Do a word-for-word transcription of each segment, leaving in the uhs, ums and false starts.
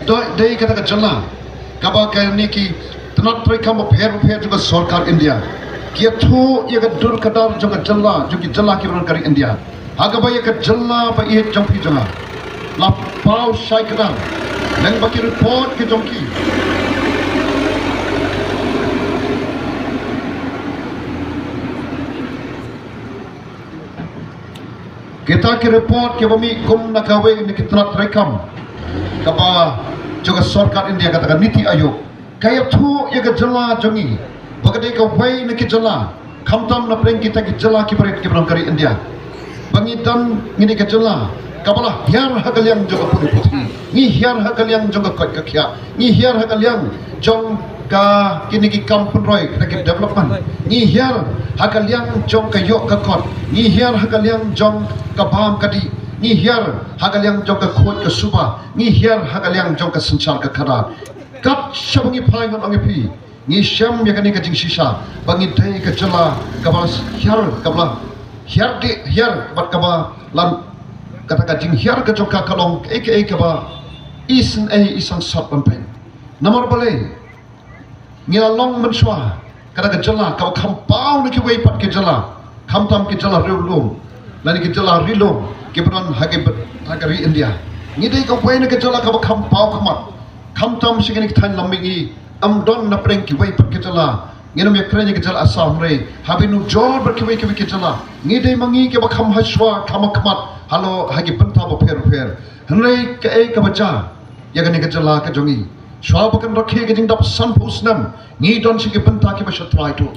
Dei, dei kata ka jylla kaba kine ki tnat treikam bapher bapher jong ka sorkar India ki ïathuh ïa ka dur ka dar jong ka jylla, jong ki jylla kiba don ha ka ri India. Ha kaba ïa ka jylla ba ïeit jong phi jong nga la paw shai kdar lyngba ki report ki jong ki. Kita ki report kiba mih kum na kawei na ki tnat treikam kaba jong ka sorkar India, kata ka NITI Aayog, ka ïathuh ïa ka jylla jong ngi ba ka dei kawei na ki jylla khamtam na pdeng kita ki jylla kiba rit kiba don ha ka ri India ba ngi don, ngi dei ka jylla kaba la hiar ha ka liang jong ka pule puthi, ngi hiar ha ka liang jong ka koit ka khiah, ngi hiar ha ka liang jong ka kine ki kam pynroi, kine ki development, ngi hiar ha ka liang jong ka ïoh ka kot, ngi hiar ha ka liang jong ka bam ka dih, ngi hiar ha ka liang jong ka khuid ka suba, ngi hiar ha ka liang jong ka synshar ka khadar. Kat shaba ngi phai, ngan ong ïa phi, ngi shem ïa kane ka jingshisha ba ngi dei ka jylla kaba la hiar, kaba la hiar dih hiar bad kaba la, kata ka jinghiar ka jong ka ka long kaei kaei kaba isynei i sangsot ban pyn. Namar balei? Ngi la long mynshuwa kata ka jylla kaba kham paw na kiwei pat ki jylla, khamtam ki jylla riewlum lane ki jylla ri lum kiba don ha ki, ha ka ri India. Ngi dei kawei na ka jylla kaba kham paw khmat, khamtam sha kine ki thaiñ lam mihngi, ym don na pdeng kiwei pat ki jylla. Ngin ym ïakren ïa ka jylla Assam, hynrei haba nujor bad kiwei kiwei ki jylla, ngi dei ma ngi kiba kham hashwa, kham khmat halor ha ki bynta bapher bapher. Hynrei kaei kaba jia ïa kane ka jylla ka jong ngi? Shuwa ba kan rakhe ka jingdap sanphew snem, ngi don sha ki bynta kiba sha trai tuh.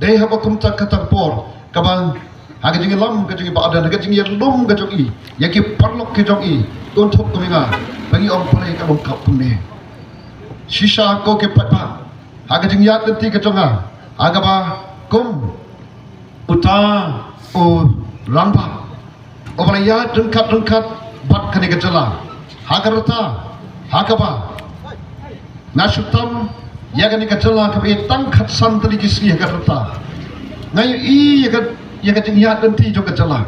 Dei haba kumta kata ka por kaba ha ka jingïalam ka jong i Bah Ardent, ha ka jingïalum ka jong i ïa ki paralok ki jong i, to thup kum ïa nga ba ngi ong balei ka long kumne. Shisha ko ki paidbah, ha ka jingïaid lynti ka jong nga, ha kaba kum uta u rangbah uba la ïaid ryngkat ryngkat bad kane ka jylla ha ka rta, ha kaba nga shu tam ïa kane ka jylla kaba ïeit tang khatsan tylli ki sngi ha ka rta. Nga ïohi ïa ka, ïa ka jingïaid lynti jong ka jylla.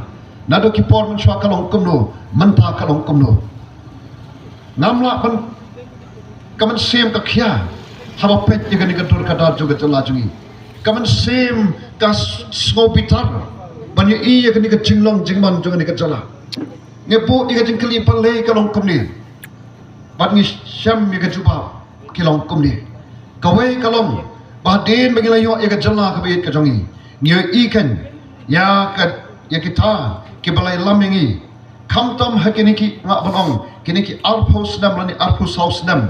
Naduh ki por mynshuwa ka long kumno, mynta ka long kumno. Ngam lah ban, ka mynsiem ka khia haba peit ïa kane ka dur ka dar jong ka jylla jong ngi. Ka mynsiem ka s-, sngew bitar ban ïohi ïa kane ka jinglong jingman jong kane ka jylla. Ngi buh ïa ka jingkylli balei ka long kumne. Bad ngi shem ïa ka jubab, ki long kumne. Kawei ka long ba hadien ba ngi la ïoh ïa ka jylla kaba ïeit ka jong ngi, ngi ïohi kein ïa ka, ïa kita kiba la ïalam ïa ngi. Khamtam ha kine ki, nga ban ong, kine ki arphew snem lane arphew saw snem,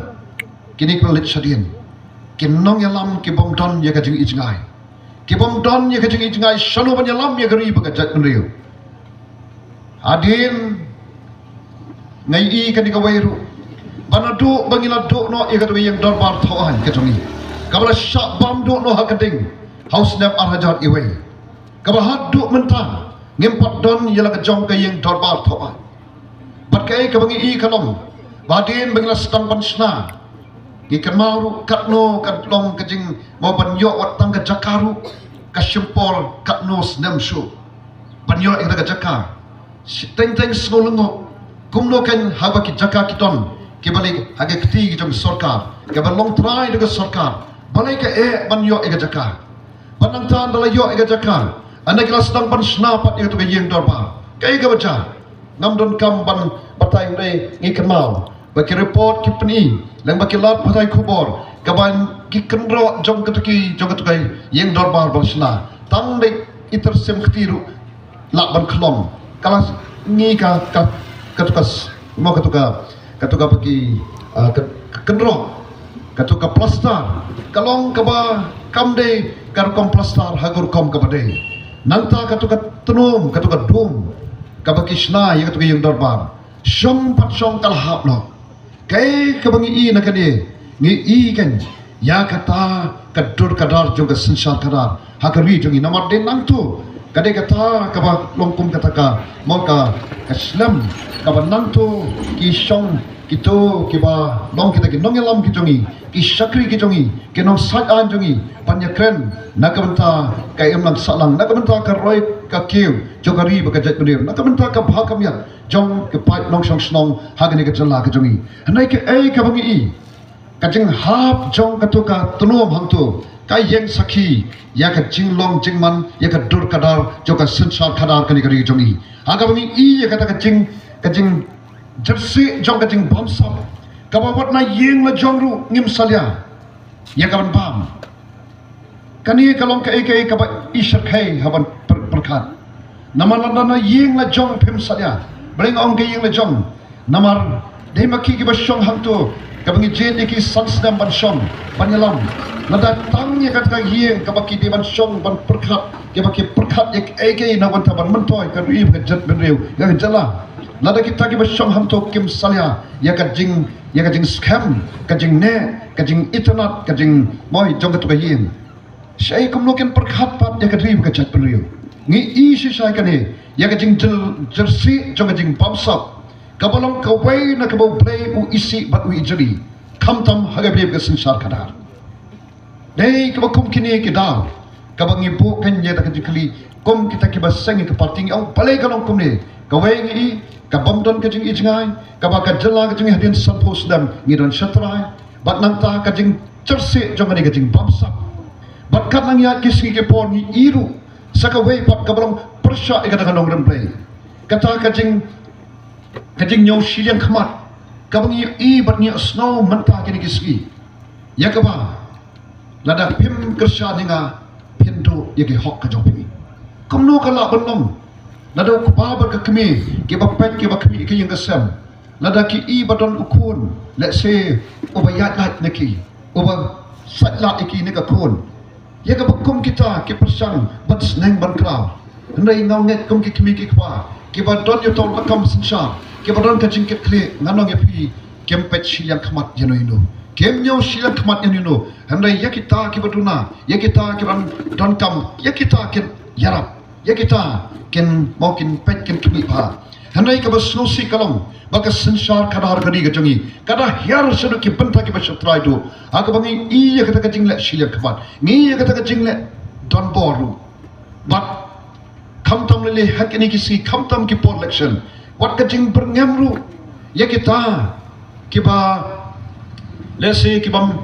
kine kiba la leit shadien, ki nongïalam ki bym don ïa ka jingi jngai. Ki bym don ïa ka jingi jngai shano ban ïalam ïa ka ri bad ka jaitbynriew. Hadien nga ïohi kane kawei ruh, ba naduh ba ngi la duh noh ïa kata ka ïing dorbar thaw aiñ ka jong ngi, kaba la shah bam duh noh ha ka ding ha u snem ar hajar iwei. Kaba haduh mynta ngim pat don ïa la ka jong ka ïing dorbar thaw aiñ. Bad kaei kaba ngi ïohi ka long ba hadien ba ngi la sdang ban shna, ngi kynmaw ruh katno ka long ka jing, mo ban ïoh wat tang ka jaka ruh ka shim por katno snem shuh ban ïoh ïa kata ka jaka. Teng teng sngew lyngngoh, kumno kein haba ki jaka ki don kiba leit ha ka kti ki jong sorkar, kiba long trai da ka sorkar, balei ka eh ban ïoh ïa ka jaka? Bad nangta ynda la ïoh ïa ka jaka, ynda ki la sdang ban shna pat ïa kata ka ïing dorbar, kaei kaba jia? Ngam donkam ban batai, hynrei ngi kynmaw ba ki report ki pyni, lane ba ki lad pathai khubor, kaba ki kynroh jong kata ki, jong kata ka ïing dorbar ba la shna, tang da i tyrsim kti ruh lah ban khlong. Ka la ngi ka, ka, kata ka s-, mo kata ka, kata ka ba ki, ah, ka, ka kynroh, kata ka plaster, ka long kaba kam dei ka rukom plaster ha ka rukom kaba dei. Nangta kata ka tnum, kata ka dum kaba ki shna ïa kata ka ïing dorbar, shong pat shong ka la hap noh. Kaei kaba ngi ïohi na kane, ngi ïohi kein ïa kata ka dur ka dar jong ka synshar khadar ha ka ri jong ngi. Namar dei nangto, ka dei kata kaba long kum kata ka, mo ka, ka slem kaba nangto ki shong kito kiba long kita ki nongïalam ki jong ngi, ki shakri ki jong ngi, ki nongsaid aiñ jong ngi, ban ïakren na ka bynta ka imlang sahlang, na ka bynta ka roi ka kiew jong ka ri bad ka jaitbynriew, na ka bynta ka bha ka miat jong ki paid nongshong shnong ha kane ka jylla ka jong ngi. Hynrei kaei kaba ngi i, ka jinghap jong kato ka tnum hangto ka ïeng sakhi ïa ka jinglong jingman, ïa ka dur ka dar jong ka synshar khadar kane ka ri jong ngi. Ha kaba ngi i ïa kata ka jing, ka jing jersey jong ka jingbamsap, kaba wat na ïing la jong ruh ngim salia ïa ka ban bam. Kane ka long kaei kaei kaba i shyrkhei ha ban pyrkhat. Namar lada na ïing la jong phim salia, balei nga ong ka ïing la jong? Namar dei ma ki kiba shong hangto, kaba ngi jied ïa ki san snem ban shong ban ïalam. Lada tang ïa kata ka ïing kaba ki dei ban shong ban pyrkhat, kaba ki pyrkhat ïa kaei kaei na ka bynta ban myntoi ka ri bad ka jaitbynriew, ïa ka jylla. Lada kita kiba shong hangto kim salia ïa ka jing, ïa ka jingskhem, ka jingneh, ka jingitynnad, ka jingmoi jong kato ka ïing, shaei kumno kin pyrkhat pat ïa ka ri bad ka jaitbynriew? Ngi i shisha ïa kane, ïa ka jingjel, jersey jong ka jingbamsap, kaba long kawei na kaba U Blei u isih bad u ijri, khamtam ha ka bynta ka synshar khadar. Dei kaba kum kine ki daw kaba ngi buh kein ïa ka jingkylli, kum kita kiba seng ïa ka party, ngi ong balei ka long kumne. Kawei ngi i, ka bym don ka jingijngai, kaba ka jylla ka jong ngi hadien sanphew snem ngi don shatrai. Bad nangta ka jingjersey jong kane ka jingbamsap. Bad katba ngi ïaid ki sngi ki por ngi i ruh sa kawei pat kaba long pyrshah ïa kata ka nongrim Blei, kata ka jing, ka jingñiew shiliang khmat kaba ngi i bad ngi sngew mynta kine ki sngi, ïa kaba lada phim kyrshan ïa nga, phin duh ïa ki hok ka jong phi. Kumno ka lah ban long? Lada u kpa bad ka kmie kiba peit kiba khmih ïa ka ïing ka sem, lada ki i ba don u khun, let's say, uba ïaid lait na ki, uba sait lad ïa ki ne ka khun, ïa kaba kum kita ki pyrshang ban sneng ban kraw. Hynrei nga ngeit kum ki kmie ki kpa kiba don ïa uto u lakam synshar, kiba don ka jingkitkhlieh, ngan ong ïa phi, kim peit shiliang khmat ïano ïano, kim ñiew shiliang khmat ïano ïano. Hynrei ïa kita kiba duna, ïa kita kiba donkam, ïa kita kin ïarap, ïa kita kin, mo, kin peit, kin khmih bha. Hynrei kaba sngewsih ka long ba ka synshar khadar ka ri ka jong ngi ka da hiar shaduh ki bynta kiba shatrai duh, ha kaba ngi i ïa kata ka jingleh shiliang khmat, ngi i ïa kata ka jingleh donbor ruh. Bad khamtam lei lei ha kine ki sngi, khamtam ki por election, wat ka jingbyrngem ruh ïa kita kiba, let's say, kibym